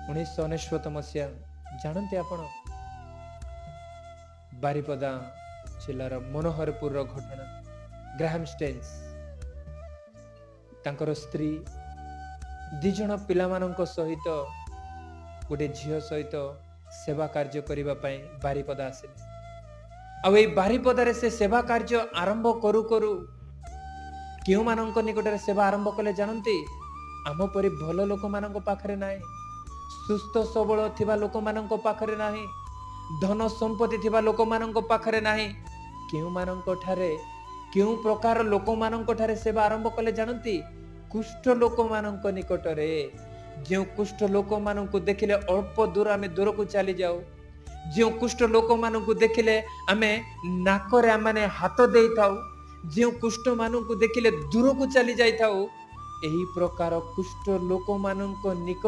1999 ମସିହା, ଜାଣନ୍ତି ଆପଣ, ବାରିପଦା ଜିଲ୍ଲାର ମନୋହରପୁରର ଘଟଣା। ଗ୍ରାହାମ ଷ୍ଟେନ୍ସ, ତାଙ୍କର ସ୍ତ୍ରୀ, ଦି ଜଣ ପିଲାମାନଙ୍କ ସହିତ, ଗୋଟେ ଝିଅ ସହିତ ସେବା କାର୍ଯ୍ୟ କରିବା ପାଇଁ ବାରିପଦା ଆସିଲେ। ଆଉ ଏଇ ବାରିପଦାରେ ସେ ସେବା କାର୍ଯ୍ୟ ଆରମ୍ଭ କରୁ କରୁ କେଉଁମାନଙ୍କ ନିକଟରେ ସେବା ଆରମ୍ଭ କଲେ ଜାଣନ୍ତି? ଆମ ପରି ଭଲ ଲୋକମାନଙ୍କ ପାଖରେ ନାହିଁ, ସୁସ୍ଥ ସବଳ ଥିବା ଲୋକମାନଙ୍କ ପାଖରେ ନାହିଁ, ଧନ ସମ୍ପତ୍ତି ଥିବା ଲୋକମାନଙ୍କ ପାଖରେ ନାହିଁ। କେଉଁମାନଙ୍କ ଠାରେ, କେଉଁ ପ୍ରକାର ଲୋକମାନଙ୍କ ଠାରେ ସେବା ଆରମ୍ଭ କଲେ ଜାଣନ୍ତି? କୁଷ୍ଠ ଲୋକମାନଙ୍କ ନିକଟରେ। ଯେଉଁ କୁଷ୍ଠ ଲୋକମାନଙ୍କୁ ଦେଖିଲେ ଅଳ୍ପ ଦୂର ଆମେ ଦୂରକୁ ଚାଲିଯାଉ, ଯେଉଁ କୁଷ୍ଠ ଲୋକମାନଙ୍କୁ ଦେଖିଲେ ଆମେ ନାକରେ ଆମେ ହାତ ଦେଇଥାଉ, ଯେଉଁ କୁଷ୍ଠମାନଙ୍କୁ ଦେଖିଲେ ଦୂରକୁ ଚାଲି ଯାଇଥାଉ, ଏହି ପ୍ରକାର କୁଷ୍ଠ ଲୋକମାନଙ୍କ ନିକଟ